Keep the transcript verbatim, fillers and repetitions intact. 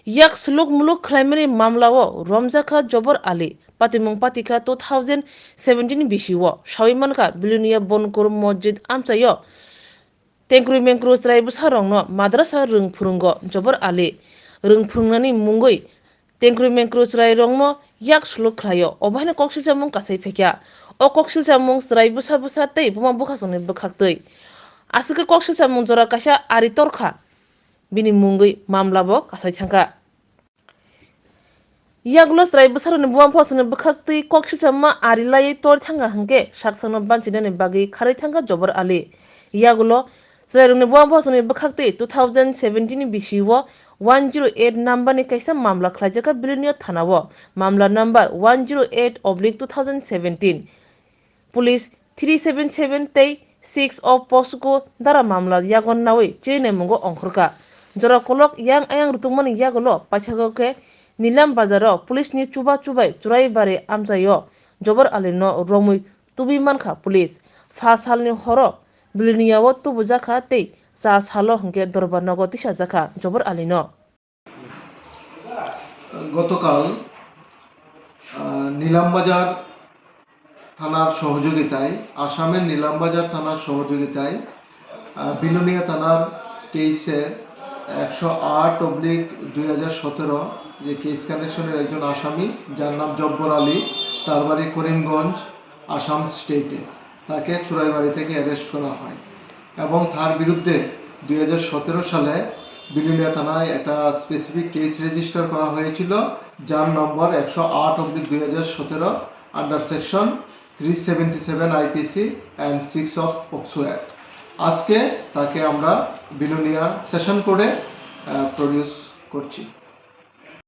Yak suluk muluk khlaimani mamlao romjakha Jobor Ali, patimung patikha two thousand seventeen bisio, sawi mankha Bilonia Bonkur Mosjid amchaio tengkru mengkru chwrai bwsarokno madrasa rwng phwrwngo Jobor Ali. Rwng phwrwngnani mungwi tengkru mengkru chwrairokno yak suluk khlaio, obo haino koksilchamung kasai phaikha. O koksilchamung chwrai bwsa bwsa tei buma bwkhasongni bwkhaktwi. Aswkhe koksilchamung jora kaisa ari torkha. Bini mungwi mamlabo kasai thangkha. Yagulo chwrai bwsarokni buma bwkhasongni bwkhaktwi koksilchama ari laiwi tor thangkha hwnkhe saksakno banchinani bagwi kharwi thangkha Jobor Ali. Yagulo chwrairokni buma bwkhasongni bwkhaktwi two thousand seventeen ni bisio one zero eight number ni kaisa mamla khlaijakha Bilonia thanao. Mamla number one zero eight oblique two thousand seventeen. Police three seven seven tei six of POCSO dara mamla yagon nawi chini naimungo ongkhorkha. Jora kolok yang ayang rwtwkmani yagulo paithago khe Nilam Bazaro police ni chuba chubai Churaibari amchaio Jobor Ali no romwi tubui mankha police. Pha salni horo Biloniao tubujakha tei cha salo hwnkhe Dorbar nogo tisajakha Jobor Ali no. গতকাল, আহ, নিলামবাজার থানার সহযোগিতায়, আসামের নিলামবাজার থানার সহযোগিতায়, আহ, বিলোনিয়া থানার কেসে একশো আট অবলিক দুই হাজার সতেরো, যে কেস কানেকশনের একজন আসামি, যার নাম জব্বর আলী, তার বাড়ি করিমগঞ্জ, আসাম স্টেটে, তাকে চুরাইবাড়ি থেকে অ্যারেস্ট করা হয় এবং তার বিরুদ্ধে দুই হাজার সতেরো সালে বিলোনিয়া থানায় একটা স্পেসিফিক কেস রেজিস্টার করা হয়েছিল, যার নম্বর একশো আট অবলিক দুই হাজার সতেরো, under section three seventy seven IPC and six of POCSO Act। আজকে তাকে আমরা বিলোনিয়া সেশন কোর্টে, আহ, প্রডিউস করছি।